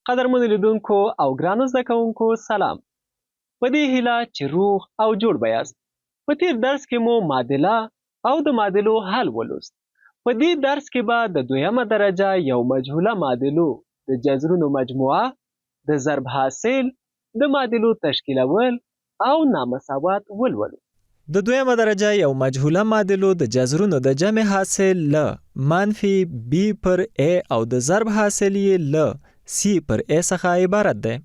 قدرمنو لیدونکو او ګرانو زده کوونکو سلام. په دې هیله چې روغ او جوړ به یاست. په تیر درس کې مو معادله او د معادلو حل ولوست. په دې درس کې به د دویمه درجه یو مجهوله معادلو د جذرونو مجموعه، د ضرب حاصل، د معادلو تشکیلول او نامساوات ولولو. د دویمه درجه یو مجهوله معادلو د جذرونو د جمع حاصل له منفي B پر A او د ضرب حاصل یې له C پر A څخه عبارت دی.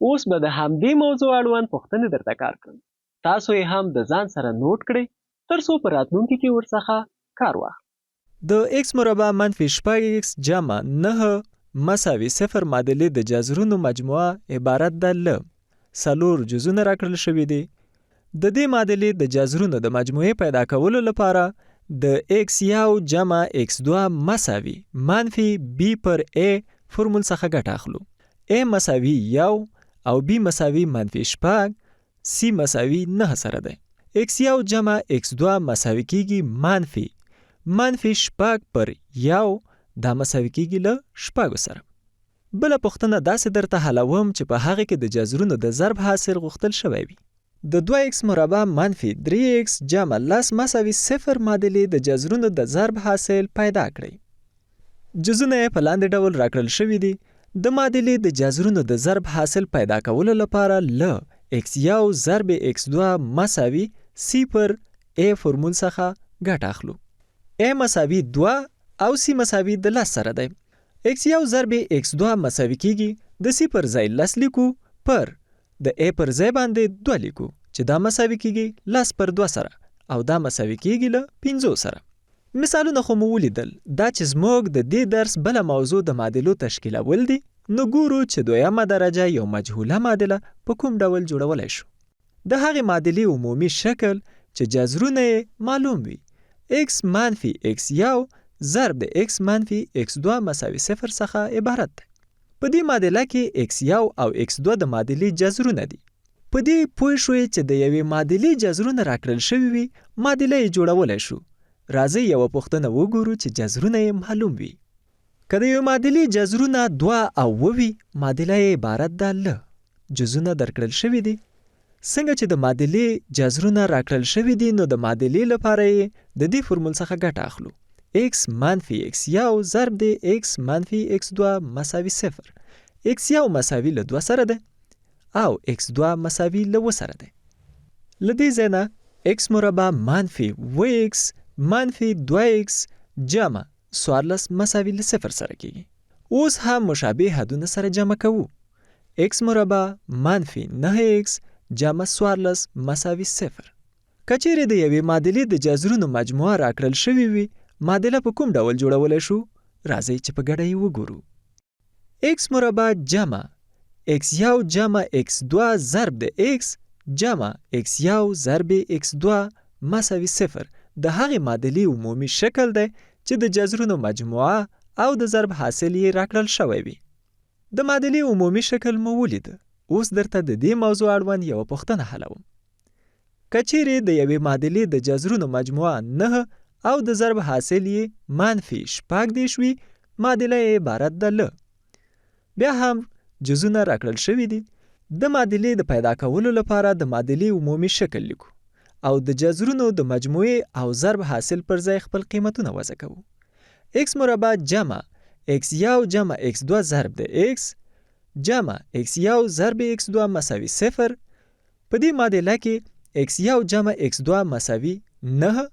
اوس به د همدې موضوع اړوند پوښتنې درته کار کړم. تاسو یې هم د ځان سره نوټ کړئ تر څو په راتلونکي کې ورڅخه کار واخلئ. د ایکس مربع منفي شپږ ایکس جمع نهه مساوي صفر معادلې د جذرونو مجموعه عبارت ده له څلور جزونه راکړل شوي دي. د دې معادلې د جذرونو د مجموعې پیدا کولو لپاره د ایکس یو جمع ایکس دوه مساوي منفي بي پر ای فرمول څخه ګټه اخلو. ای مساوي یو او بي مساوي منفي شپږ سی مساوي 9 سره دی. ایکس یو جمع ایکس دوه مساوي کیږي منفي منفي شپږ پر یو، دا مساوي کیږي له شپږو سره. بله پوښتنه داسې درته حلوم چې په هغې کې د جذرونو د ضرب حاصل غوښتل شوی وي. د دوه ایکس مربع منفي درې ایکس جمع لس مساوي صفر معادلې د جذرونو د ضرب حاصل پیدا کړئ. جزونه یې په لاندې ډول راکړل شوي دي، د معادلې د جذرونو د ضرب حاصل پیدا کولو لپاره له ایکس یو ضرب ایکس دوه مساوي سی پر ای فرمول څخه ګټه اخلو. ای مساوي دوه او سی مساوي د لس سره دی. ایکس یو ضرب ایکس دوه مساوي کیږي د سی پر ځای لس لیکو پر د ای پر ځای باندې دوه لیکو چې دا مساوي کیږي لس پر دوه سره او دا مساوي کیږي له پنځو سره. مثالونه خو مو ولیدل، دا چې زموږ د دې درس بله موضوع د معادلو تشکیلول دي، نو ګورو چې دویمه درجه یو مجهوله معادله په کوم ډول جوړولای شو. د هغې معادلې عمومي شکل چې جذرونه یې معلوم وي، ایکس منفي ایکس یو ضرب د ایکس منفي ایکس دوه مساوي صفر څخه عبارت دی. په دې معادله کې ایکس یو او ایکس دوه د معادلې جذرونه دي. په دې پوه شوئ چې د یوې معادلې جذرونه راکړل شوي وي، معادله یې جوړولی شو. راځئ یوه پوښتنه وګورو چې جذرونه یې معلوم وي. که د یوې معادلې جذرونه دوه او اووه وي، معادله یې عبارت ده له. جزونه درکړل شوي دي. څنګه چې د معادلې جذرونه راکړل شوي دي، نو د معادلې لپاره یې د دې فورمول څخه ګټه اخلو. ایکس منفي ایکس یو ضرب د ایکس منفي ایکس دوه مساوي صفر. ایکس یو مساوي له دوه سره دی. او ایکس دوه مساوي له اووه سره دی. له دې ځای نه ایکس مربع منفي اووه ایکس منفي دوه ایکس جمع 14 مساوي له صفر سره کېږي. اوس هم مشابه حدونه سره جمع کوو. ایکس مربع منفي نهه ایکس جمع 14 مساوي صفر. که چیرې د یوې معادلې د جذرونو مجموعه راکړل شوې وي، معادله په کوم ډول جوړولی شو؟ راځئ چې په ګډه یې وګورو. ایکس مربع جمع ایکس یو جمع ایکس دوه ضرب د ایکس جمع ایکس یو ضرب ایکس دوه مساوي صفر د هغې معادلې عمومي شکل دی چې د جذرونو مجموعه او د ضرب حاصل یې راکړل شوی وي. د معادلې عمومي شکل مو ولید. اوس درته د دې موضوع اړوند یوه پوښتنه حلوم. که چیرې د یوې معادلې د جذرونو مجموعه نهه او د ضرب حاصل یې منفي 36 وي، معادله یې عبارت ده له. بیا هم جزونه راکړل شوي دي. د معادلې د پیدا کولو لپاره د معادلې عمومي شکل لیکو او د جذرونو د مجموعې او ضرب حاصل پر ځای خپل قیمتونه وضع کوو. ایکس مربع جمع ایکس یو جمع ایکس دوه ضرب د ایکس جمع ایکس یو ضرب ایکس دوه مساوي صفر. په دې معادله کې ایکس یو جمع ایکس دوه مساوي نهه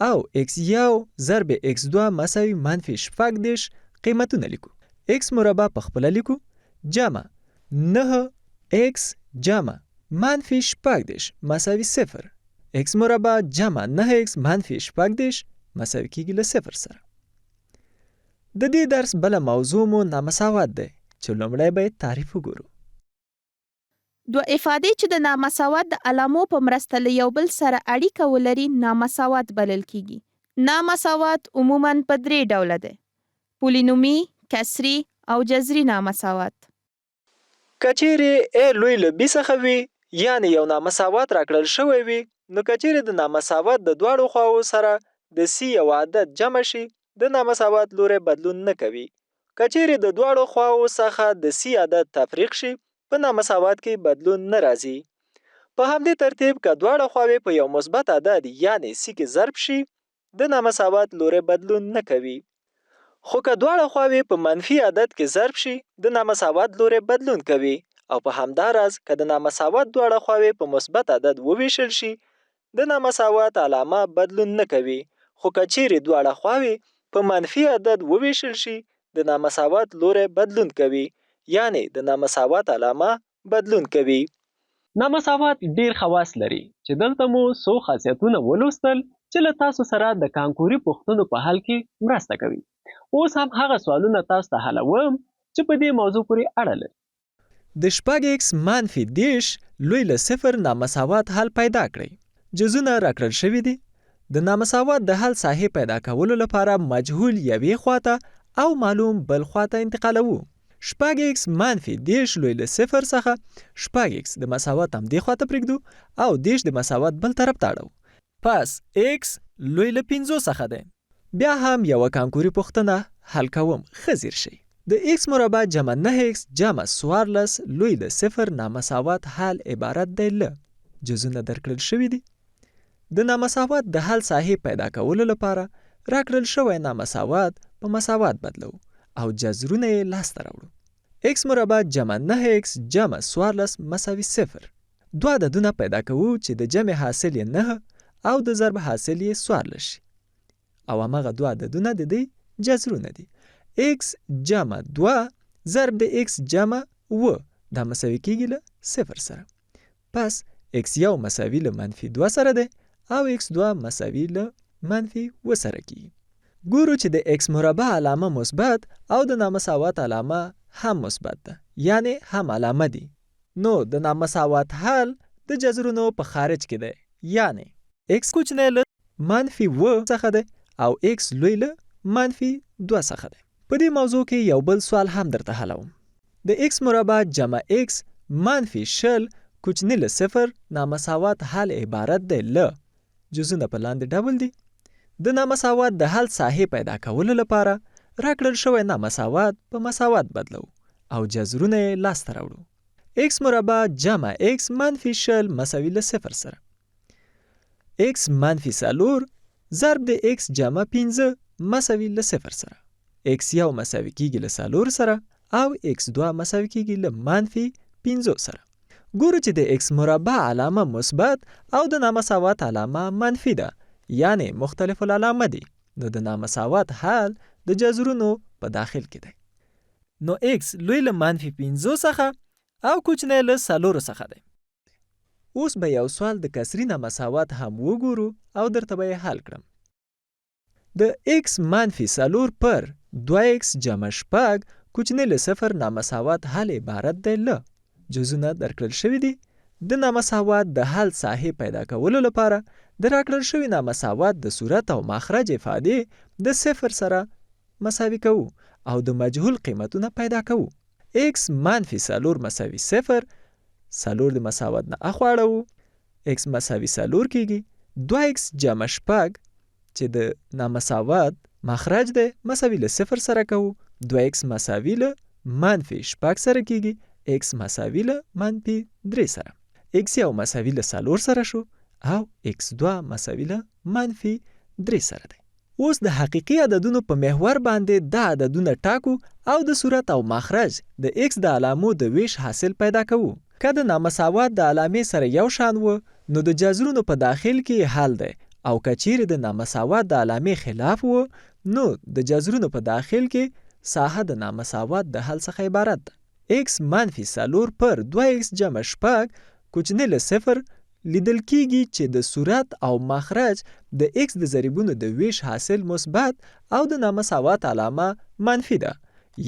او ایکس یو ضرب ایکس دوه مساوي منفي 36 قیمتونه لیکو. ایکس مربع په خپله لیکو جمع نهه ایکس جمع منفي 36 مساوي صفر. ایکس مربع جمع نهه ایکس منفي 36 مساوي کیږي له صفر سره. د دې درس بله موضوع مو نامساوات دی چې لومړی به یې تعریف وګورو. دوه افادې چې د نامساوات د علامو په مرسته له یو بل سره اړیکه ولري نامساوات بلل کیږي. نامساوات عموماً په درې ډوله دی، پولینومي، کسري او جذري نامساوات. که چیرې A لوی له B څخه وي، یعنې یو نامساوات راکړل شوی وي، نو که چیرې د نامساوات د دواړو خواوو سره د C یو عدد جمع شي، د نامساوات لوری بدلون نه کوي. که چیرې د دواړو خواوو څخه د سي عدد تفریق شي، په نامساوات کې بدلون نه راځي. په همدې ترتیب که دواړه خواوې په یو مثبت عدد یعنې سي کې ضرب شي، د نامساوات لوری بدلون نه کوي. خو که دواړه خواوې په منفي عدد کې ضرب شي، د نامساوات لوری بدلون کوي او په همدا راز که د نامساوات دواړه خواوې په مثبت عدد وویشل شي، د نامساوات علامه بدلون نه کوي، خو که چیرې دواړه خواوې په منفي عدد وویشل شي، د نامساوات لوری بدلون کوي، یعنې د نامساوات علامه بدلون کوي. نامساوات ډېر خواص لري چې دلته مو څو خاصیتونه ولوستل چې له تاسو سره د کانکوري پوښتنو په حل کې مرسته کوي. اوس هم هغه سوالونه تاسو ته حلوم چې په دې موضوع پورې اړه لري. د شپږ ایکس منفي 30 لوی له صفر نامساوات حل پیدا کړئ. جزونه راکړل شوي دي. د نامساوات د حل ساحې پیدا کولو لپاره مجهول یوې خوا ته او معلوم بل خوا ته انتقالوو. شپږ ایکس منفي 30 لوی له صفر څخه شپږ ایکس د مساوات همدې خوا ته پرېږدو او 30 د مساوات بل طرف ته اړوو. پس ایکس لوی له پنځو څخه دی. بیا هم یوه کانکوري پوښتنه حل کوم، ښه ځیر شئ. د ایکس مربع جمع نهه ایکس جمع 14 لوی له صفر نامساوات حل عبارت دی له جزونه درکړل شوي دي. د نامساوات د حل ساحې پیدا کولو لپاره راکړل شوی نامساوات په مساوات بدلوو او جذرونه یې لاسته راوړو. ایکس مربع جمع نهه ایکس جمع 14 مساوي صفر. دوه عددونه پیدا کوو چې د جمع حاصل یې نهه او د ضرب حاصل یې 14 شي او هماغه دوه عددونه د دې جذرونه دي. ایکس جمع دوه ضرب د ایکس جمع اووه دا مساوي کیږي له صفر سره. پس ایکس یو مساوي له منفي دوه سره دی او ایکس دوه مساوي له منفي اووه سره کیږي. ګورو چې د ایکس مربع علامه مثبت او د نامساوات علامه هم مثبت ده، یعنې هم علامه دي. نو د نامساوات حل د جذرونو په خارج کې دی، یعنې ایکس کوچنی له منفي اووه څخه دی او ایکس لوی له منفي دوه څخه دی. په دې موضوع کې یو بل سوال هم درته حلوم. د ایکس مربع جمع ایکس منفي 20 کوچنی له صفر نامساوات حل عبارت دی له جزونه په لاندې ډول دي. د نامساوات د حل ساحې پیدا کولو لپاره راکړل شوی نامساوات په مساوات بدلوو او جذرونه یې لاسته راوړو. ایکس مربع جمع ایکس منفي 20 مساوي له صفر سره. ایکس منفي څلور ضرب د ایکس جمع پنځه مساوي له صفر سره. ایکس یو مساوي کیږي له څلور سره او ایکس دوه مساوي کیږي له منفي پنځو سره. ګورو چې د ایکس مربع علامه مثبت او د نامساوات علامه منفي ده، یعنې مختلف العلامه دي، نو د نامساوات حل د جذرونو په داخل کې دی. نو ایکس لوی له منفي پنځو څخه او کوچنی له څلورو څخه دی. اوس به یو سوال د کسري نامساوات هم وګورو او درته به یې حل کړم. د ایکس منفي څلور پر دوه ایکس جمع شپږ کوچنی له صفر نامساوات حل عبارت دی له جزونه درکړل شوي دي. د نامساوات د حل ساحې پیدا کولو لپاره د راکړل شوي نامساوات د صورت او مخرج افادې د صفر سره مساوي کوو او د مجهول قیمتونه پیدا کوو. ایکس منفي څلور مساوي صفر، څلور د مساوات نه اخوا اړوو، ایکس مساوي څلور کیږي، دوه ایکس جمع شپږ چې د نامساوات مخرج دی مساوي له صفر سره کوو، دوه ایکس مساوي له منفي شپږ سره کیږي، ایکس مساوي له منفي درې سره. ایکس یو مساوي له څلور سره شو او ایکس دوه مساوي له منفي درې سره دی. اوس د حقیقي عددونو په محور باندې دا عددونه ټاکو او د صورت او مخرج د ایکس د علامو د ویش حاصل پیدا کوو. که د نامساوات د علامې سره یو شان و نو د جذرونو په داخل کې یې حل دی او که چیرې د نامساوات د علامې خلاف و نو د جذرونو په داخل کې ساحه د نامساوات د حل څخه عبارت ده. ایکس منفي څلور پر دوه ایکس جمع شپږ کوچنی له صفر لیدل کیږي چې د صورت او مخرج د ایکس د ضریبونو د ویش حاصل مثبت او د نامساوات علامه منفي ده،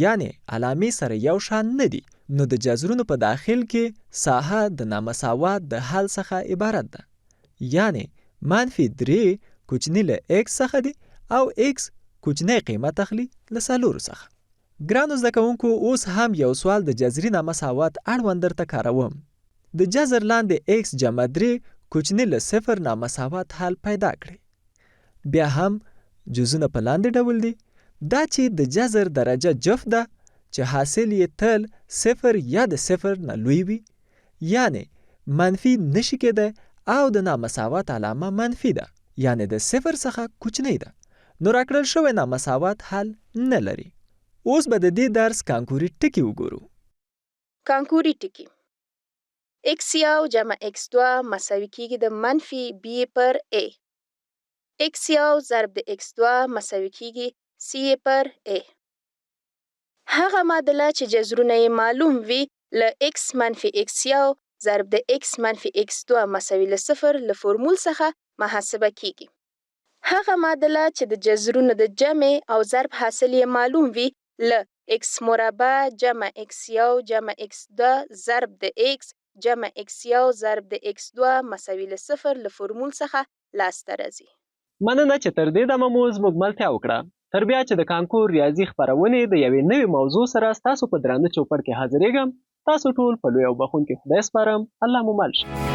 یعنې علامې سره یو شان نه دي، نو د جذرونو په داخل کې ساحه د نامساوات د حل څخه عبارت ده، یعنې منفي درې کوچنی له ایکس څخه دي او ایکس کوچنی قیمت اخلي له څلورو څخه. ګرانو زده کوونکو اوس هم یو سوال د جذري نامساوات اړوند درته کاروم. د جذر لاندې ایکس جمع درې کوچنی له صفر نامساوات حل پیدا کړئ. بیا هم جزونه په لاندې ډول دي. دا چې د جذر درجه جفت ده چې حاصل یې تل صفر یا د صفر نه لوی وي یعنې منفي نشي کېدای او د نامساوات علامه منفي ده یعنې د صفر څخه کوچنۍ ده نو راکړل شوی نامساوات حل نه لري. اوس به د دې درس کانکوري ټکي وګورو. کانکوري ټکي، ایکس یو جمع ایکس دوه مساوي کېږي د منفي بي پر اې. ایکس یو ضرب د ایکس دوه مساوي کېږي سي پر اې. هغه معادله چې جذرونه یې معلوم وي له ایکس منفي ایکس یو ضرب د ایکس منفي ایکس دوه مساوي له صفر له فورمول څخه محاسبه کېږي. هغه معادله چې د جذرونو د جمع او ضرب حاصل یې معلوم وي له ایکس مربع جمع ایکس یو جمع ایکس دوه ضرب د ایکس جمع ایکس یو ضرب د ایکس دوه مساوي له صفر له فورمول څخه لاسته راځي. مننه چې تر دې دمه مو زموږ ملتیا وکړه. تر بیا چې د کانکور ریاضي خپرونې د یوې نوې موضوع سره ستاسو په درانه چوپړ کې حاضرېږم، تاسو ټول په لوی او بخښونکي خدای سپارم. الله مو مل شه.